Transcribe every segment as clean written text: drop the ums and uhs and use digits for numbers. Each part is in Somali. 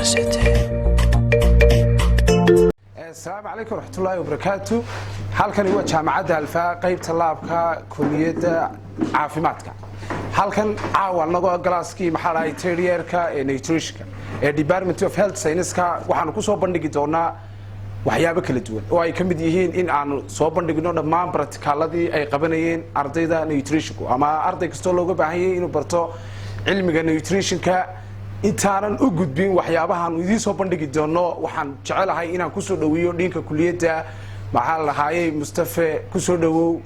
City. Asalaamu calaykum waraxmatullaahi wabarakaatu. Halkani waa Jaamacadda Alfa, qaybta labka kuliyadda caafimaadka. Halkan caawa anagoo classkii, maxaa dhahay, third yearka ee nutritionka ee Department of Health Science-ka, waxaanu kusoo bandhigi doonaa waxyaabo kala duwan oo ay ka mid yihiin in aanu soo bandhigno dhammaan practicaladii ay qabanayeen ardayda nutritionku ama arday kastoo looga baahan yahay inuu barto cilmiga nutritionka. Intaanan u gudbin waxyaabahaanu idiin soo bandhigi doono, waxaan jecelahay inaan kusoo dhaweeyo deanka kuliyadda, maxaa la dhahaayey, Mustafe. Kusoo dhawow.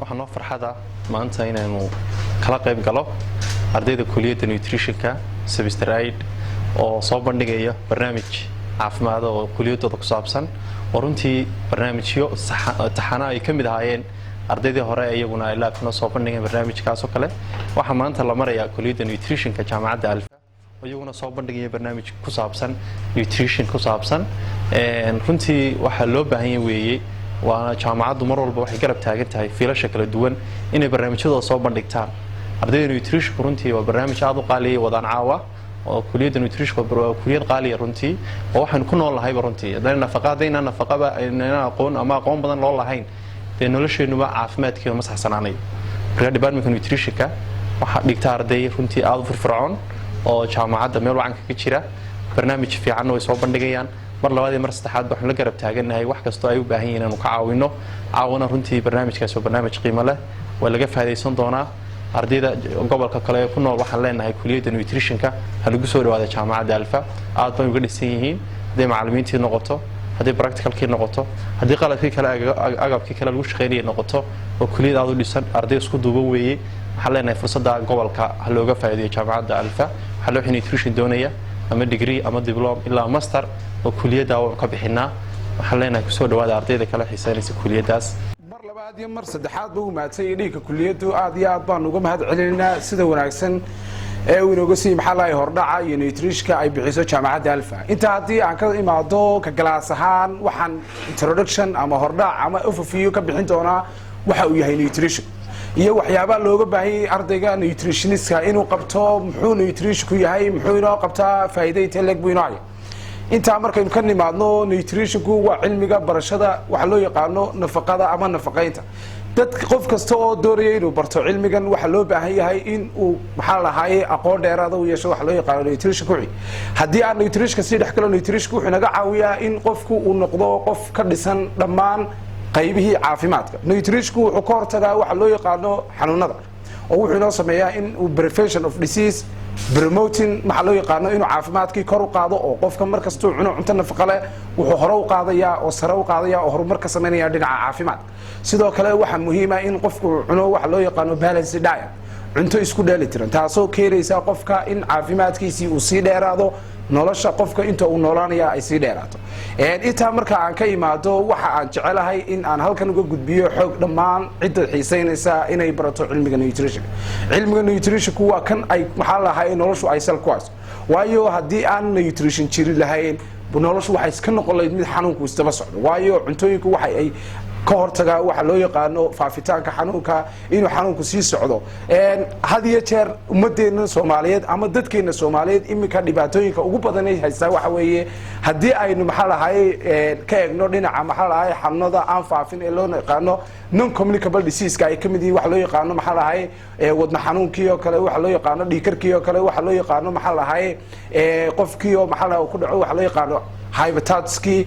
Waxaa noo farxada maanta inaynu kala qayb galo ardayda kuliyadda nutritionka semester 8 oo soo bandhigaya barnaamij caafimaad oo kuliyaddooda ku saabsan, oo runtii barnaamijyo taxana ay ka mid ahaayeen ardaydii hore, iyaguna ay labkana soo bandhigeen barnaamijkaas oo kale. Waxaa maanta la marayaa kuliyadda nutritionka Jaamacadda Alfa oo iyaguna soo bandhigaya barnaamij ku saabsan nutrition ku saabsan. Runtii waxaa loo baahan yahay weeye, waana jaamacaddu mar walba waxay garab taagan tahay fieldsha kala duwan inay barnaamijyadooda soo bandhigtaan. Ardayda nutritionku runtii waa barnaamij aad u qaaliya wadaan caawa, oo kuliyadda nutritionka waa kuliyad qaaliya runtii, oo waxaynu ku nool lahayba runtii. Haddana nafaqa, haddaynaan nafaqaba aynaan aqoon ama aqoon badan loo lahayn, dee nolosheenuba caafimaadkeenu ma saxsanaanayo. Marka departmentka nutritionka waxaa dhigta arday runtii aad u firfircoon oo jaamacadda meel wacan kaga jira. Barnaamij fiicanna way soo bandhigayaan. Mar labaad iyo mar saddexaad waxaan la garab taagannahay wax kastoo ay u baahan yihiin inaanu ka caawino. Caawana runtii barnaamijkaasi waa barnaamij qiimo leh, waa laga faa'idaysan doonaa. Ardayda gobolka kale ee ku nool waxaan leenahay kuliyadda nutritionka ha lagu soo dhawaada Jaamacadda Alfa. Aad bay uga dhisan yihiin, hadday macallimiintii noqoto, haddii practicalkii noqoto, haddii qalabkii kale, agabkii kale lagu shaqaynayay noqoto. Oo kuliyad aad u dhisan, arday isku duuban weeye. Waxaan leenahay fursadda gobolka ha looga faa'iideeyo Jaamacadda Alfa. Waxaa loo nutrition doonaya ama degree ama diploma ilaa master oo kuliyadda waanu ka bixinaa. Waxaan leenahay kusoo dhawaada ardayda kala xiiseynaysa kuliyaddaas. Mar labaad iyo mar saddexaad ba ugu mahadsan yahay deanka kuliyaddu. Aad iyo aad baan uga mahad celinaynaa sida wanaagsan ee uu inooga siiyey, maxaa lahay, hordhaca iyo nutritionka ay bixiso Jaamacadda Alfa. Intaa haddii aan ka imaado, ka class ahaan waxaan introduction ama hordhac ama overview ka bixin doonaa waxa uu yahay nutrition iyo waxyaabaha looga baahan yahay ardayga nutritionistka inuu qabto. Muxuu nutritionku yahay? Muxuu inoo qabtaa? Faa'iida intee leeg buu inoo haya? Intaa markaynu ka nimaadno, nutritionku waa cilmiga barashada waxa loo yaqaano nafaqada ama nafaqaynta. Dad qof kasta oo doonaya inuu barto cilmigan waxaa loo baahan yahay in uu, maxaa lahaaye, aqoon dheeraada u yeesho waxa loo yaqaano nutrition kuxi. Haddii aan nutritionka sii dhex galo, nutritionku wuxuu naga caawiyaa in qofku uu noqdo qof ka dhisan dhammaan qaybihii caafimaadka. Nutritionku wuxuu ka hortagaa waxa loo yaqaano xanuunada, oo wuxuu inoo sameeyaa in uu prevention of disease promoting, maxaa loo yaqaano, inuu caafimaadkii kor u qaado, oo qofka markastuu cuno cunto nafaqa leh wuxuu hore u qaadayaa oo sare u qaadaya oo horumar ka samaynaya dhinaca caafimaadka. Sidoo kale waxaa muhiima in qofku cuno waxa loo yaqaano balance diet, cunto isku dheeli tiran, taasoo keenaysa qofka in caafimaadkiisii uu sii dheeraado, nolosha qofka inta uu noolaanaya ay sii dheeraato. Intaa marka aan ka imaado, waxa aan jecelahay in aan halkan uga gudbiyo xoog dhammaan cidda xiisaynaysa inay barato cilmiga nutritionka. Cilmiga nutritionku waa kan ay, maxaa lahay, noloshu ay sal ku hayso, waayo haddii aan nutrition jiri lahayn, noloshu waxay iska noqon lahayd mid xanuunku isdaba socdo, waayo cuntooyinku waxa ay ka hortagaa waxa loo yaqaano faafitaanka xanuunka, inuu xanuunku sii socdo. Had iyo jeer ummadeena Soomaaliyeed ama dadkeena Soomaaliyeed iminka dhibaatooyinka ugu badan ay haystaa waxa weeye, haddii aynu, maxaa lahay, ka eegno dhinaca, maxaa lahay, xanuunada aan faafin ee loo yaqaano non communicable diseaseka, ay kamid yihiin waxa loo yaqaano, maxaa lahay, wadna xanuunkii oo kale, waxa loo yaqaano dhiigkarkii oo kale, waxa loo yaqaano, maxaa lahay, qofkii oo, maxaa lahay, ku dhaco waxa loo yaqaano hepatitiskii.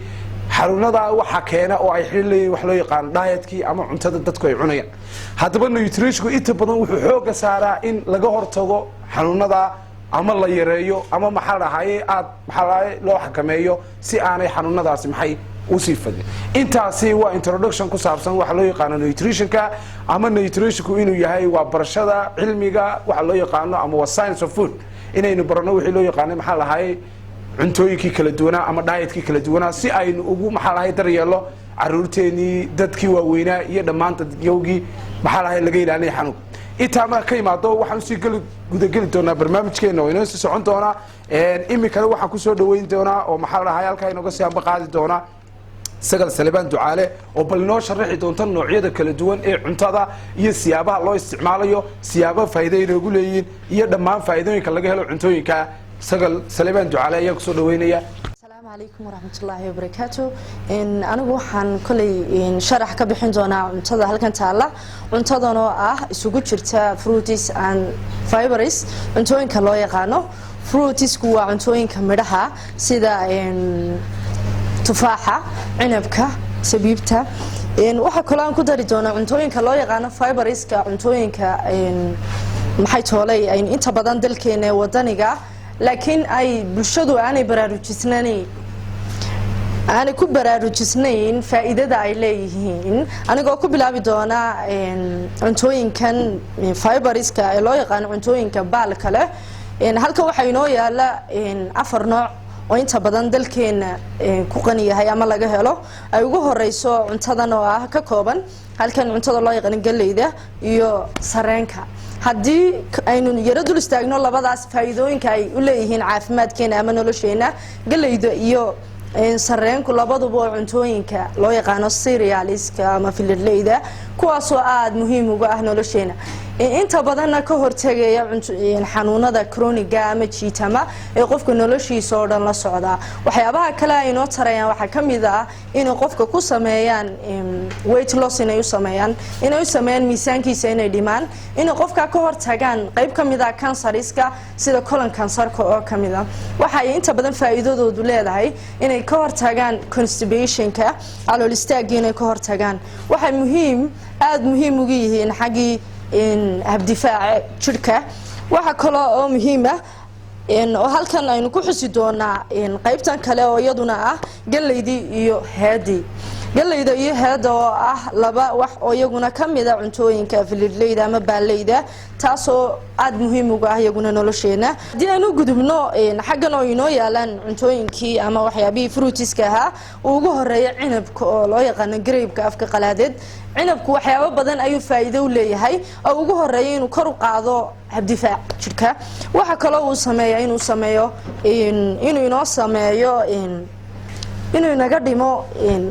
Xanuunada waxa keena oo ay xidhiir leeyihin wax loo yaqaano dietkii ama cuntada dadku ay cunayaan. Haddaba nutritionku inta badan wuxuu xooga saaraa in laga hortago xanuunada ama la yareeyo ama, maxaa dhahaye, aad, maxaa dhahaye, loo xakameeyo si aanay xanuunadaasi maxay usii fadin. Intaasi waa introduction ku saabsan waxa loo yaqaano nutritionka ama nutritionku inuu yahay waa barashada cilmiga waxa loo yaqaano ama waa science of food, inaynu barano wixii loo yaqaano, maxaa lahaye, cuntooyinkii kala duwanaa ama dietkii kala duwanaa, si aynu ugu, maxaa lahay, daryeelo caruurteenii, dadkii waaweynaa iyo dhammaan dadyowgii, maxaa lahay, laga ilaalinaya xanuunka. Intaa marka ka imaado, waxaan usii geli gudageli doonaa barnaamijkeena oo inoo sii socon doonaa. Iminkana waxaan kusoo dhaweyn doonaa oo, maxaa lahay, halkaa inooga sii amba qaadi doonaa Sagal Salebaan Ducaale, oo bal inoo sharaxi doonta noocyada kala duwan ee cuntada iyo siyaabaha loo isticmaalayo, siyaaba faa'iida inoogu leeyihiin iyo dhammaan faa'iidooyinka laga helo cuntooyinka. Sagal Salebaan Ducaale ayaa kusoo dhaweynaya. Asalaamu calaykum waraxmatullaahi wabarakaatu. Anigu waxaan koley sharax ka bixin doonaa cuntada halkan taalla, cuntadan oo ah isugu jirta fruits and fibers. Cuntooyinka loo yaqaano fruitsku waa cuntooyinka midhaha, sida tufaaxa, cinabka, sabiibta. Waxaa kaloo aan ku dari doonaa cuntooyinka loo yaqaano fiberska, cuntooyinka maxay toolay inta badan dalkeena ee wadaniga, laakiin ay bulshadu aanay baraarujisnayn, aanay ku baraarujisnayn faa'iidada ay leeyihiin. Anigoo ku bilaabi doona cuntooyinkan fiberska ee loo yaqaano cuntooyinka baalka leh. Halkan waxaa inoo yaala afar nooc oo inta badan dalkeena ku qani yahay ama laga helo. Ay ugu horeyso cuntadan oo ah ka kooban halkan cuntada loo yaqaano galleyda iyo sareenka. Haddii aynu yaro dul istaagno labadaas, faa'iidooyinka ay u leeyihiin caafimaadkeena ama nolosheena, galleyda iyo sareenku labaduba oo cuntooyinka loo yaqaano cerealska ama filirleyda, kuwaasoo aada muhiim uga ah nolosheena, inta badanna ka hortegaya xanuunada chronicga ama jiitama ee qofka noloshiisa oo dhan la socda. Waxyaabaha kale ay inoo tarayaan waxaa ka mid ah inay qofka ku sameeyaan weight loss, inay u sameeyaan, inay u sameeyaan miisaankiisa inay dhimaan, inay qofka ka hortagaan qayb ka mid ah kansariska, sida colon kansarka oo ka mid ah. Waxay inta badan faa'iidadoodu leedahay inay ka hortagaan constipationka, calool istaagga inay ka hortagaan. Waxay muhiim, aada muhiim ugu yihiin xaggii habdifaaca jidhka. Waxaa kaloo oo muhiim ah oo halkan aynu ku xusi doonaa qaybtan kale oo iyaduna ah galeydii iyo heedii. Galeyda iyo heeda oo ah laba wax oo iyaguna ka mida cuntooyinka filidleyda ama baaleyda, taasoo aada muhiim uga ah iyaguna nolosheena. Haddii aynu gudubno xaggan oo inoo yaalaan cuntooyinkii ama waxyaabihii fruitska ahaa, uu ugu horeeya cinabka oo loo yaqaano grapeka afka qalaadeed. Cinabku waxyaabo badan ayuu faa'iido u leeyahay, oo ugu horeeya inuu kor u qaado habdifaac jidhka. Waxaa kaloo uu sameeyaa inuu sameeyo, inuu inoo sameeyo, inuu inaga dhimo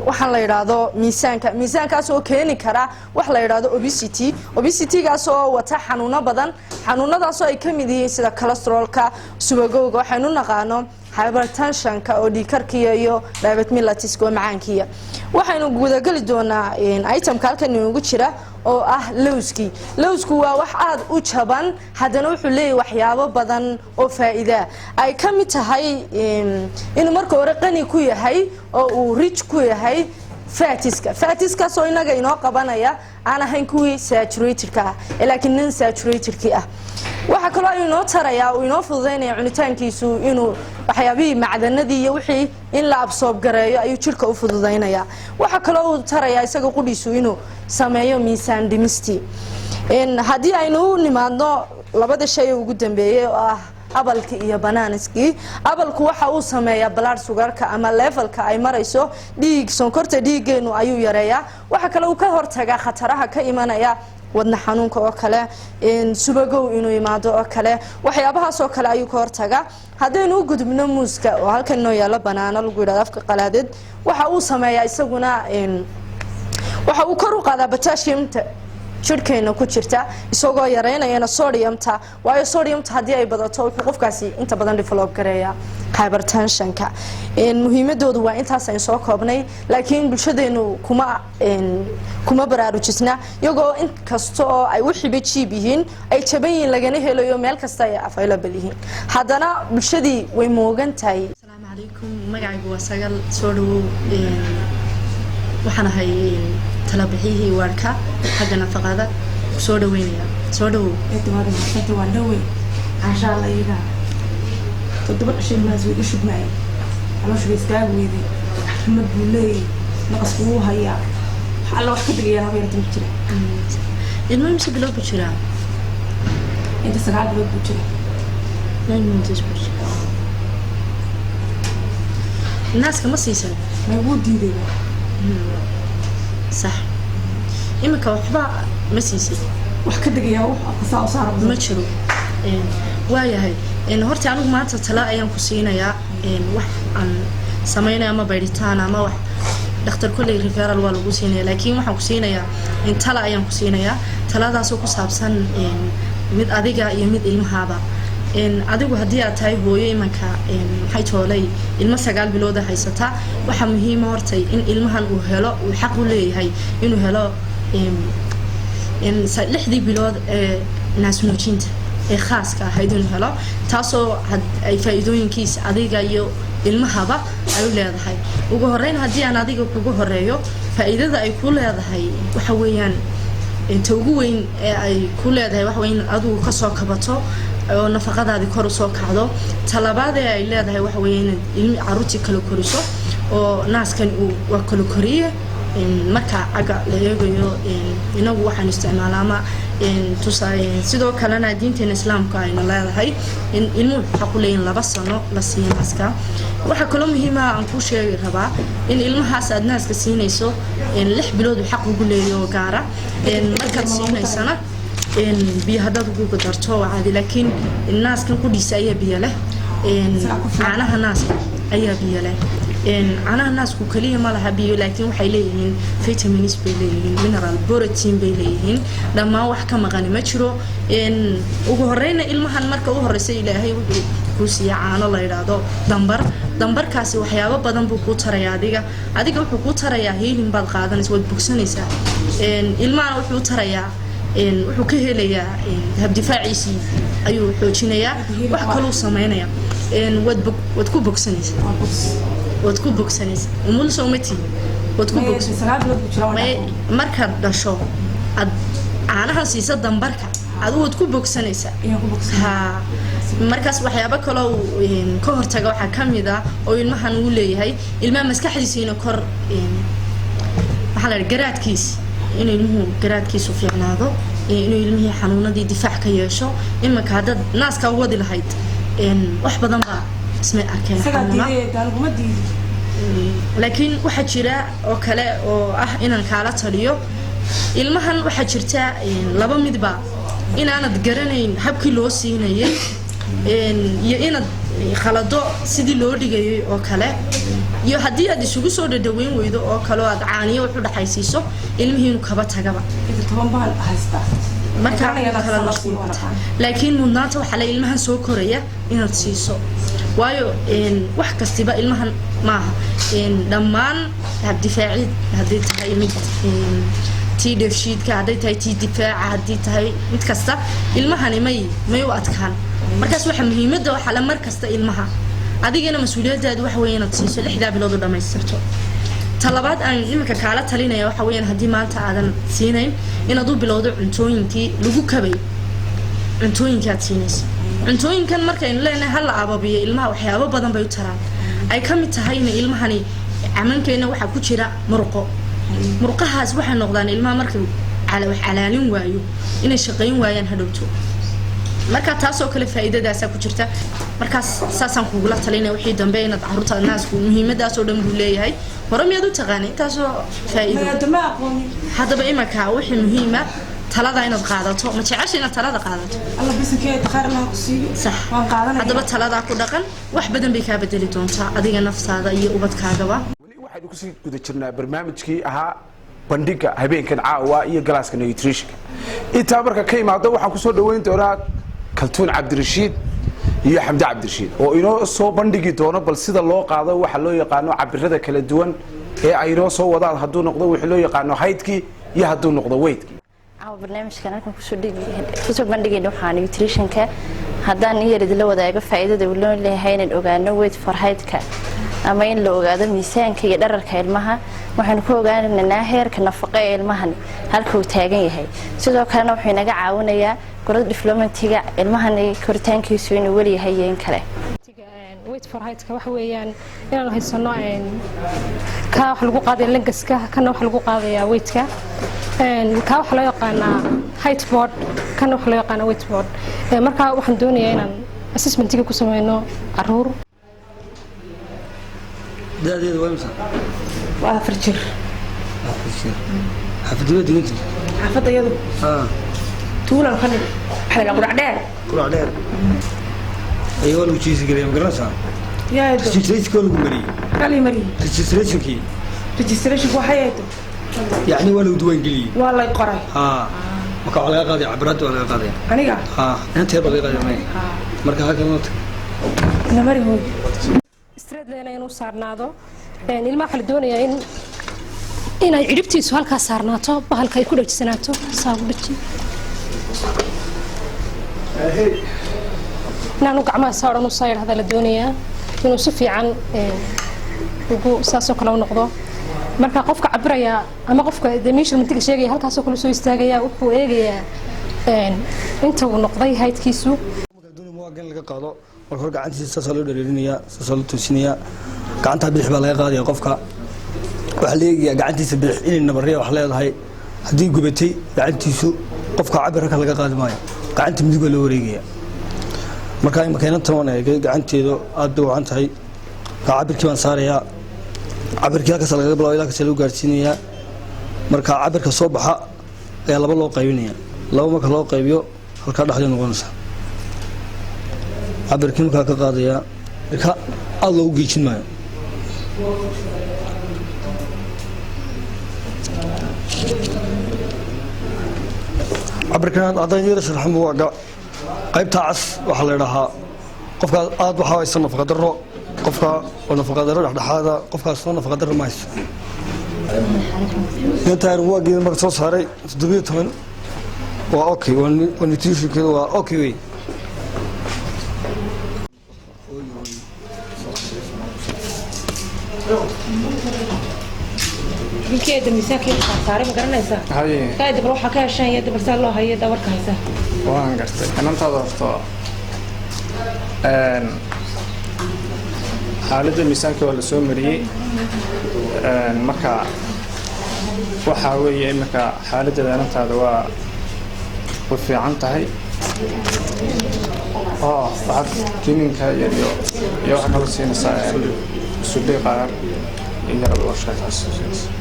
waxaan la yidhaahdo miisaanka, miisaankaas oo keeni kara wax la yidhaahdo obesity, obesitygaas oo wata xanuuno badan, xanuunadaasoo ay ka mid yihiin sida cholesterolka, subagowga waxaynu naqaano, hypertensionka oo dhiigkarkiya, iyo diabetes mellitus oo macaankiya. Waxaynu gudageli doonaa itemka halkan inoogu jira oo ah lowskii. Lowsku waa wax aada u jaban, haddana wuxuu leeyahy waxyaabo badan oo faa'iidaa, ay ka mid tahay inuu marka hore qani ku yahay oo uu rich ku yahay fatska, fatskaas oo inaga inoo qabanaya aan ahayn kuwii saturatedka ah, laakiin non saturatedkii ah. Waxaa kaloo ayuu inoo tarayaa, uu inoo fududaynaya cunitaankiisu, inuu waxyaabihii macdanadii iyo wixii in la absorb gareeyo ayuu jidhka u fududaynaya. Waxaa kaloo uu tarayaa isaga qudhiisu inuu sameeyo miisaan dhimistii. Haddii aynu u nimaadno labada shay ugu dambeeyey oo ah appleki iyo bananaskii, appleku waxa uu sameeyaa blood sugarka ama levelka ay marayso dhiig sonkorta dhiigeenu ayuu yareeyaa. Waxaa kale uu ka hortagaa khataraha ka imanaya wadna xanuunka oo kale, subagow inuu imaado oo kale, waxyaabahaas oo kale ayuu ka hortagaa. Haddaynu u gudubno muuska oo halkan inoo yaalo, banana lagu yidhahdo afka qalaadeed, waxa uu sameeyaa isaguna waxa uu kor u qaadaa potassiumta jidhkeena ku jirta, isagoo yareynayana sodiumta, waayo sodiumta haddii ay badato wuxuu qofkaasi inta badan develop gareeya hypertensionka. Muhiimadoodu waa intaas ayn soo koobnay, laakiin bulshadeenu kuma baraarujisna, iyagoo in kasta oo ay wixiiba cheap yihiin, ay jaban yihiin, lagana helayo meel kasta, ay available yihiin, haddana bulshadii way moogan tahay. Asalaamu calaykum, magacaygu waa Sagal. Soo dhawow. Waxaan ahay talabixiyihii wardka xagga nafaqada. Soo dhaweynaya, soo dhawow. Waad mahadsanta, waan dhawey. Caashaa la iigaa 7 cishay maas way iga shubmaayeen, caloosha bay iskaaga weyday, xumad buu leeyahay, naqasku wuu hayaa, wax alla wax ka degayaan haba yarta ma jira. Ilmo imse bilood buu jiraa? Inta 9 bilood buu jira. 9 months buu jiraa. Naaska ma siisan? May, wuu diidayba. Sax, iminka waxba ma siisid? Wax ka degayaa, wax afka saa u saara ma jiro. Waayahay, horta anigu maanta tala ayaan ku siinayaa. Wax aan sameynaya ama baydhitaan ama wax dhakhtar kolley referral waa lagu siinaya, laakiin waxaan ku siinayaa tala ayaan ku siinayaa, taladaasoo ku saabsan mid adiga iyo mid ilmahaaba. Adigu haddii aad tahay hooyo imanka, maxay toolay, ilmo 9 bilooda haysataa, waxaa muhiima hortay in ilmahan uu helo, uu xaq u leeyahay inuu helo 6dii bilood ee naasnuujinta ee khaaska ahayd inuu helo, taasoo ay faa'iidooyinkiisa adiga iyo ilmahaba ay u leedahay. Ugu horeyn, haddii aan adiga kugu horeeyo, faa'iidada ay ku leedahay waxa weeyaan, inta ugu weyn ee ay ku leedahay waxa weeye in adigu kasoo kabato oo nafaqadaadii kor usoo kacdo. Talabaad ee ay leedahay waxa weeye inaad ilmi caruurtii kala koriso, oo naaskan uu waa kala koriye. Marka xagga la eegayo, inagu waxaan isticmaalaa ama sidoo kalena diinteena Islaamka ayna leedahay in ilmuhu xaq u leeyihin 2 sano la siiyo naaska. Waxaa kaloo muhiima aan kuu sheegi rabaa in ilmahaas aad naaska siinayso 6 bilood uu xaq ugu leeyaho gaara. Markaad siinaysana biyo haddaad ugu darto waa caadi, laakiin naaskan qudhiisa ayaa biyo leh. Caanaha naaska ayaa biyo leh. Caanaha naasku kaliya ma laha biyo, laakiin waxay leeyihiin vitamins bay leeyihiin, mineral, protein bay leeyihiin, dhammaan wax ka maqani ma jiro. Ugu horeyna ilmahan marka u horeysa Ilaahay wuxuu kuu siiya caano la yidhaahdo dambar. Dambarkaasi waxyaabo badan buu kuu tarayaa adiga wuxuu kuu tarayaa healing baad qaadanaysa, waad bogsanaysaa. Ilmahana wuxuu tarayaa, wuxuu ka helayaa habdifaaciisii ayuu xoojinayaa, wax kaluu samaynayaa. Waad ku bogsanaysaa, waad ku bogsanaysaa. Umul soo ma tihi? Waad ku bogsan markaad dhasho aad caanahan siisa dambarka, adigu waad ku bogsanaysaa. Ha, markaas waxyaabo kaloo ka hortaga waxaa ka mid ah oo ilmahan uu leeyahay, ilmaha maskaxdiisiina kor, maxaa la garaadkiisi, inuu ilmuhu garaadkiisu fiicnaado, inuu ilmihii xanuunadii difaac ka yeesho. Imanka haddaad naaska u wadi lahayd, wax badan baa ismay arkeen xanuuna. Laakiin waxaa jira oo kale oo ah inaan kaala taliyo ilmahan, waxaa jirta laba midba: inaanad garanayn habkii loo siinayay iyo inaad khalado sidii loo dhigayay oo kale, iyo haddii aad isugu soo dhadhaweyn weydo oo kale oo aad caaniyo wax u dhexaysiiso, ilmihii inuu kaba tagaba. Marka kala mashquulkata, laakiin mudnaanta waxaa le ilmahan soo koraya inaad siiso, waayo wax kastiba ilmahan maaha dhammaan habdifaacid, haddii tahay mid tii dheefshiidka, hadday tahay tii difaaca, haddii tahay mid kasta, ilmahani may u adkaan. Markaas waxa muhiimadda waxaa le mar kasta ilmaha, adigana mas-uuliyaddaadu waxa weeye inaad siiso 6daa bilood u dhammaystirto. Talabaad aan iminka kaala talinaya waxa weeyaan, haddii maanta aadan siinayn, inaad u bilowdo cuntooyinkii lagu kabay, cuntooyinkii aad siinayso. Cuntooyinkan markaynu leenahay hala ababiyo ilmaha, waxyaabo badan bay u taraan, ay ka mid tahayna ilmahani camankeena waxaa ku jira murqo. Murqahaas waxay noqdaan ilmaha markay wax calaalin waayo inay shaqayn waayaan hadhowto. Marka taasoo kale faa'iidadaasaa ku jirta. Markaas saasaan kugula talinaya wixii dambe inaad caruurta naasku muhiimadaasoo dhan buu leeyahay. Hore miyaad u taqaanay intaasoo faa'iido? Haddaba imanka wixii muhiima talada inaad qaadato. Ma jecesha inaad talada qaadato? Sax. Haddaba taladaa ku dhaqan, wax badan bay kaa bedeli doontaa adiga naftaada iyo ubadkaagaba. Weli waxaynu kusii guda jirnaa barnaamijkii ahaa bandhiga habeenkan caawa iyo galaaska nutritionka. Intaa marka ka imaado, waxaan kusoo dhaweyn doonaa Kaltuun Cabdirashiid iyo Xamdi Cabdirashiid oo inoo soo bandhigi doono bal sida loo qaado waxa loo yaqaano cabirada kala duwan ee ay inoo soo wadaan, hadduu noqdo wixii loo yaqaano heightkii iyo hadduu noqdo weightkii. Caawa barnaamijkan halkan kusoo bandhigayna waxaa nutritionka. Haddaan in yar idinla wadaago faa'iidada uu loo leeyahay inaan ogaano weight for height-ka, ama in la ogaado miisaanka iyo dhererka ilmaha, waxaynu ku ogaanaynaa heerka nafaqo ee ilmahan halka uu taagan yahay. Sidoo kalena wuxuu inaga caawinayaa growth developmentiga ilmahan, koritaankiisu inuu weli yahay iyo in kale. Weight for height-ka waxa weeyaan inaanu haysano ka waxa lagu qaadaya lengthka, kana waxa lagu qaadayaa weightka. Ka waxa loo yaqaanaa height board, kana waxa loo yaqaanaa weight board. Marka waxaan doonayaa inaan assessmentiga ku sameyno caruur. Da'deedu waa imisa? Waa 4 jir. 4 jir. Xaafadnimo degantii? Xaafadda iyadu tuulan ka nimi, waxaa la Qurac Dheer. Qurac Dheer ayaa waa lagu jiisi gelaya, ma garanaysaa? Yaa eedo? Registrationka waa lagu mariyey. Maxaa lay mariyey? Registrationkii. Registrationku waxay eedo? Yacni waa lagu diiwaangeliyey. Waa lay qoray. Haa, marka waxaa laga qaadaya cabiraadda, waa laga qaadaya. Aniga? Haa, inanteed baa laga qaadaya maya. Marka halkan la tag. Namari hooy. Straight line inuu saarnaado. Ilmaha waxaa la doonayaa in inay cidhibtiisu halkaa saarnaato, bahalka ay ku dhajisanaato. Saa ugu dhaji, inaanu gacmaha saa odhan usaa yidhahda la doonayaa, inuu si fiican ugu saasoo kale u noqdo. Marka qofka cabiraya ama qofka dee measurementiga sheegaya halkaasoo kale soo istaagaya, wuxuu eegayaa inta uu noqday heightkiisu. Marka doonaya muwaaga in laga qaado, marka hore gacantiisa saasaa loo dhereerinayaa, saasaa loo toosinayaa. Gacanta bidix baa laga qaadaya qofka. Waxaa la eegayaa gacantiisa bidix inay nabarriya wax leedahay. Haddii gubatay gacantiisu, qofka cabir halka laga qaadi maayo, gacanta midig baa loo wareegaya. Marka imika inantan waan eegay, gacanteedu aad bay wacan tahay. Marka cabirkii baan saarayaa. Cabirkii halkaas lagaga bilaabo ilaa halkaas lagu gaarsiinayaa. Marka cabirka soo baxa ayaa laba loo qaybinaya. Laba marka loo qaybiyo, halkaa dhexday noqonaysa. Cabirkii markaa ka qaadayaa, marka aada loogu geejin maayo. Cabirkan haddaan yara sharxan, waa qaybta cas waxaa la idhahaa qofkaas aad waxaa haysa nafaqa darro, qofka oo nafaqa darro dhexdhexaada, qofkaas oo nafaqa darro ma hayso. Intaan waageeda marka soo saaray 17 waa okay, waa nutritionkeeda waa okay wey. Ninkeeda miisaankeeda saaray ma garanaysaa? Haye. Kaida bal waxaa ka heshaan iyo bal saa loo hayo dawarka haysaa. Waan gartay. Inantaada horta xaaladda miisaanka waa la soo mariyey. Marka waxaa weeye imika xaaladdeeda inantaada waa way fiican tahay oo waxaad kiniinka yar iyo waxaa kaloo siinaysaa sudhay qaar iyo yaraba warshadaas siinaysaa.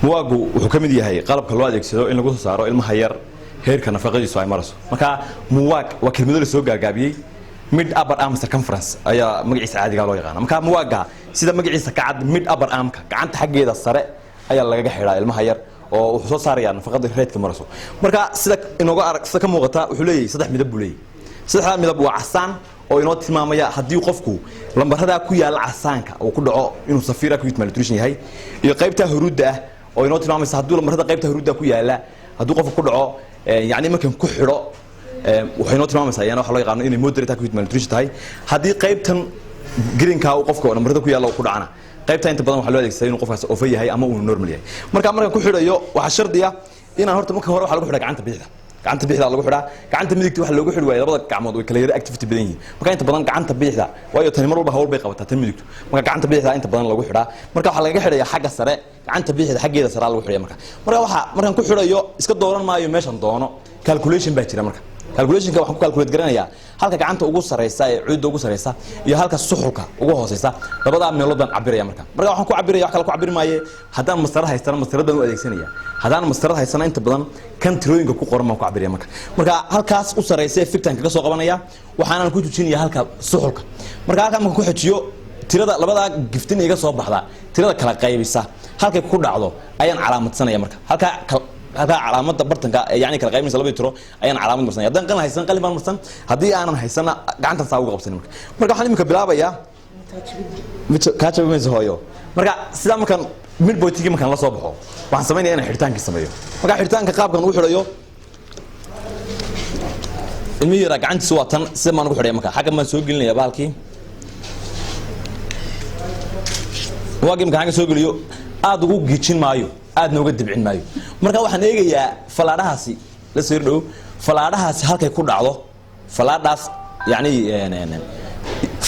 Muwaagu wuxuu ka mid yahay qalabka loo adeegsado in lagu soo saaro ilmaha yar heerka nafaqadiisu ay marayso. Marka muwaag waa kelmado la soo gaagaabiyey, mid upper arm circumference ayaa magaciisa caadiga loo yaqaana. Marka muwaaga sida magaciisa ka cad, mid upper armka gacanta xaggeeda sare ayaa lagaga xidhaa ilmaha yar oo wuxuu soo saarayaa nafaqada reedka marayso. Marka sida inooga arag, sida ka muuqata, wuxuu leeyahay saddex midab buu leeyahay. Saddexdaa midab waa casaan oo inoo tilmaamaya haddii qofku lambaradaa ku yaalla casaanka uu ku dhaco inuu severe acute malnutrition yahay, iyo qaybtaa huruudda ah oo inoo tilmaamaysa hadduu lambarada qaybta huruudda ku yaalla hadduu qofku ku dhaco, yacni markan ku xidho, waxay inoo tilmaamaysaa iyana waxa loo yaqaano inay moderate acute malnutrition tahay. Haddii qaybtan greenka uu qofka lambarada ku yaalla uu ku dhacana, qaybta inta badan waxaa loo adeegsadaa inuu qofkaas ofa yahay ama uu normal yahay. Marka markaan ku xidhayo, waxaa shardi ah inaan horta marka hore waxaa lagu xidhaa gacanta bidixda. Gacanta bidixda lagu xidhaa, gacanta midigta waxa loogu xidhi waayay labada gacmood way kala yara activity badan yihiin. Marka inta badan gacanta bidixda, waayo tani mar walba hawl bay qabataa tan midigtu, marka gacanta bidixda inta badan lagu xidhaa. Marka waxaa lagaga xidhayaa xagga sare, gacanta bidixda xaggeeda sare lagu xidhaya. Marka waxa markaan ku xidhayo iska dooran maayo meeshan doono, calculation baa jira. Marka calculationka waxaan ku calculate garanayaa halka gacanta ugu sareysa ee cuudda ugu sareysa iyo halka suxulka ugu hooseysa, labadaa meelood baan cabiraya. Marka waxaan ku cabiraya, wax kale ku cabiri maaye, haddaan mastarad haystana mastarad baan u adeegsanaya, haddaan mastarad haystana inta badan kan tirooyinka ku qoran baan ku cabiraya. Marka halkaas u sareysa ee fictan kaga soo qabanaya, waxaanan ku tujinaya halka suxulka. Marka halkaa markaan ku xejiyo, tirada labadaa giftin iga soo baxda, tirada kala qaybisa halkay ku dhacdo ayaan calaamadsanaya. Marka halkaa calaamadda bartanka ee yacni kala qaybinaysa labadii tiro ayaan calaamad marsanaya. Haddaan qalin haysan, qalin baan marsan, haddii aanan haysana gacantan saa uga qabsanin. Marka waxaan imika bilaabayaa kaa jabi mayso hooyo. Marka sidaa markaan midpointigii markaan la soo baxo, waxaan samaynaya inaan xidhitaankii sameeyo. Marka xidhitaanka qaabkan ugu xidhayo ilmihii yaraa gacantiisa waa tan, sida baan ugu xidhaya. Marka xaggan baan soo gelinaya bahalkii waagii. Markaan xagga soo geliyo, aad ugu gijin maayo, aadna uga dibcin maayo. Marka waxaan eegayaa falaadhahaasi la soo dhow, falaadhahaasi halkay ku dhacdo, falaadhaas yacni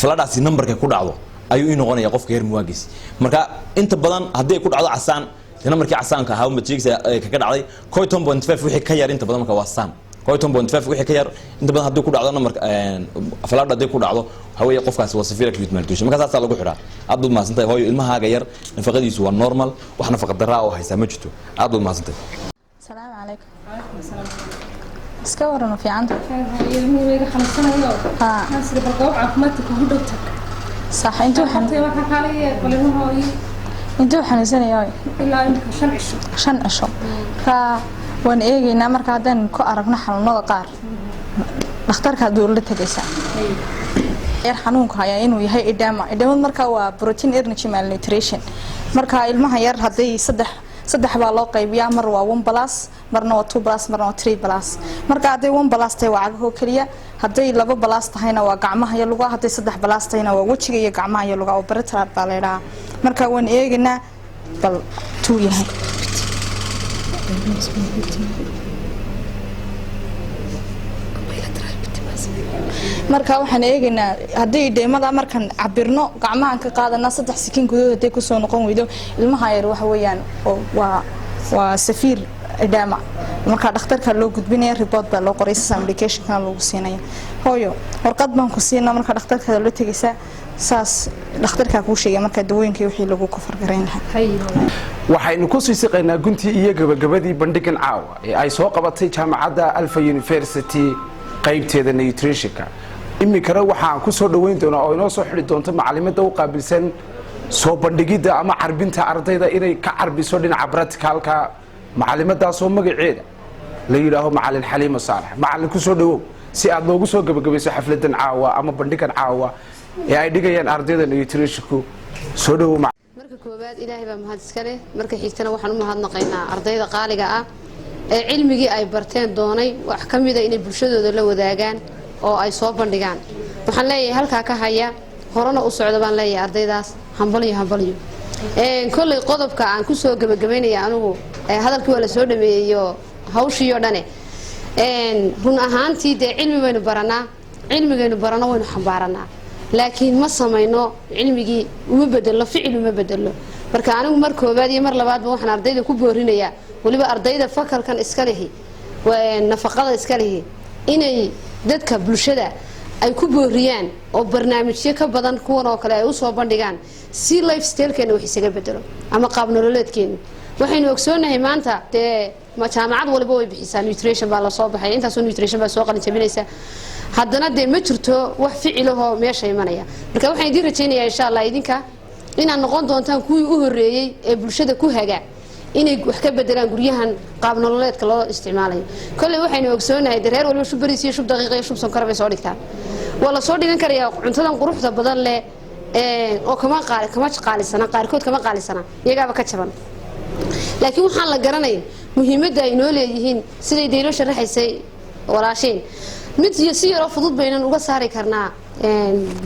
falaadhaasi numberkay ku dhacdo ayuu ii noqonaya qofka heer muwaagiis. Marka inta badan haddii ay ku dhacdo casaan, dee numberkii casaanka ahaa unbaad sheegaysaa kaga dhacday 11.5 wixii ka yar. Inta badan marka waa sam 11.5 wixii ka yar inta badan haddii ku dhacdo numberka falaadha haddii ku dhacdo, waxa weeye qofkaasi waa severe acute malnutrition. Marka saasaa lagu xidhaa. Aad baad mahadsantahay hooyo, ilmahaaga yar nafaqadiisu waa normal, wax nafaqa darraa oo haysaa ma jirto. Aad baad mahadsantahay. Salaamu calaykum. Iska waran, ma fiicanta? Ilmuhu iga xanuunsanayo. Haa. Sida bal goob caafimaadka kugu dhow tag. Sax, intuu Xanuuntay waa ka kaalaya bal ilmaha intuu xanuunsanaya? Ilaa imika 5 cisho. 5 cisho. Marka Waan eegaynaa. Marka haddaan ku aragno xanuunada qaar, dhakhtarkaa dowlada tegaysaa. Yar xanuunka hayaa inuu yahay edema. Edemad marka waa protein energy malnutrition. Marka ilmaha yar hadday saddex saddex baa loo qaybiyaa: mar waa 1+, marna waa 2+, marna waa 3+. Marka hadday 1+ tahay, waa cagahoo keliya. Hadday 2+ tahayna, waa gacmaha iyo lugaha. Hadday 3+ tahayna, waa wejiga iyo gacmaha iyo lugaha, oo bilateral baa la yidhahaa. Marka waan eegaynaa bal tuu yahay. Marka waxaan eegaynaa haddii dheemada markaan cabirno, gacmahan ka qaadanaa, 3 second gudahood hadday kusoo noqon weydo, ilmaha yar waxa weeyaan oo waa severe edema. Marka dhakhtarka loo gudbinaya, report baa loo qoray, sasa medicationkan lagu siinaya. Hooyo, warqad baan ku siinaa. Marka dhakhtarka loo tegaysaa, saas dhakhtarkaa kuu sheegay marka dawooyinkii wixii lagu kafar-garayn lahaa. Waxaynu ku sii siqaynaa guntii iyo gabagabadii bandhigan caawa ee ay soo qabatay jaamacadda Alpha University qaybteeda nutritionka. Iminkana waxaan ku soo dhoweyn doonaa oo inoo soo xidhi doonto macalimada u qaabilsan soo bandhigidda ama carbinta ardayda, inay ka carbiso dhinaca practicalka, macalimadaasoo magaceeda la yidhaaho Macalin Xaliimo Saalax. Macalin, ku soo dhowow si aad noogu soo gabagabayso xafladan caawa ama bandhigan caawa ee ay dhigayaan ardayda nutritionku. Soo dhowow. Marka koowaad, Ilaahay baa mahad iska leh. Marka xigtana, waxaan u mahadnaqaynaa ardayda qaaliga ah ee cilmigii ay barteen doonay wax ka mida inay bulshadooda la wadaagaan oo ay soo bandhigaan. Waxaan leeyahay, halkaa ka haya, horena u socda baan leeyahay ardaydaas. Hambalyo, hambalyo. Kolley qodobka aan kusoo gebagabaynaya anigu, hadalkii waa la soo dhameeyeyo hawshii oo dhane. Run ahaantii dee cilmi baynu baranaa, cilmigaynu barano waynu xambaaranaa, laakiin ma samayno, cilmigii uma bedelno ficil, uma bedelno. Marka anigu mar koobaad iyo mar labaadba waxaan ardayda ku boorinayaa, weliba ardayda fakalkan iska lihi, nafaqada iska lihi, inay dadka bulshada ay ku booriyaan oo barnaamijyo ka badan kuwan oo kale ay usoo bandhigaan, si lifestylekeena wax isaga bedelo ama qaab nololeedkeenu. Waxaynu ogsoonahay maanta dee jaamacad waliba way bixisaa nutrition, baa lasoo baxay, intaasoo nutrition baa soo qalin jabinaysa, haddana dee ma jirto wax ficilahoo meesha imanaya. Marka waxaan idiin rajaynayaa, insha Allah, idinka inaad noqon doontaan kuwii u horreeyey ee bulshada ku haga inay wax ka bedelaan guryahan qaab nololeedka loo isticmaalayo. Kolley waxaynu ogsoonahay dee reer waliba shub bariis iyo shub daqiiq iyo shub sonkor bay soo dhigtaan. Waa la soo dhigan karayaa cuntadan quruxda badan leh oo kama qaalisana, qaarkood kama qaalisana, iyagaaba ka jaban, laakiin waxaan la garanayn muhiimadda ay noo leeyihiin. Siday dee inoo sharaxaysay walaasheen, mid iyo si yaroo fudud baynan uga saari karnaa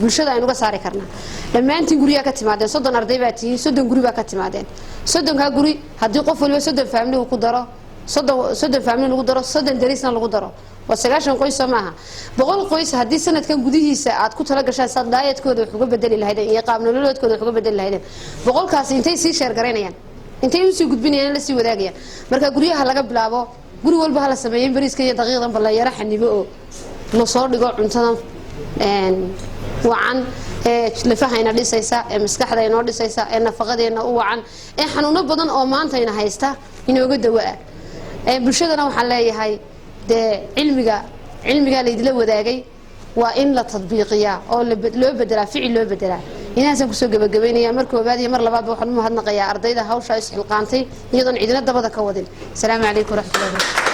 bulshada, aynu uga saari karnaa. Dhammaantiin guryaa ka timaadeen, 30 arday baa tihiin, 30 guri baa ka timaadeen. 30-kaa guri haddii qof waliba 30 family uu ku daro, 30 family lagu daro, 30 darisna lagu daro, waa 90 qoys, soo maaha? 100 qoys haddii sanadkan gudihiisa aad ku tala gashaan saad dietkooda wax uga bedeli lahaydeen iyo qaab nololeedkooda wax uga bedeli lahaydeen, 100-kaasi intay sii share garaynayaan, intay usii gudbinayaan, la sii wadaagayaan. Marka guryaha laga bilaabo, guri walba hala sameeyo in bariiska iyo daqiiqdan ba la yara xanibo oo lasoo dhigo cuntadan wacan ee lafahayna dhisaysa, ee maskaxda inoo dhisaysa, ee nafaqadeena u wacan, ee xanuuno badan oo maantayna haysta inooga dawa ah. Bulshadana waxaan leeyahay, dee cilmiga, cilmigaa laydila wadaagay waa in la tadbiiqiyaa oo loo bedelaa ficil, loo bedelaa. Inahaasaan kusoo gebagabaynaya. Mar koobaad iyo mar labaadba waxaan u mahadnaqayaa ardayda hawshaa isxilqaantay iyadoon cidina dabada ka wadin. Asalaamu calaykum waraxmatullahi wabarakatu.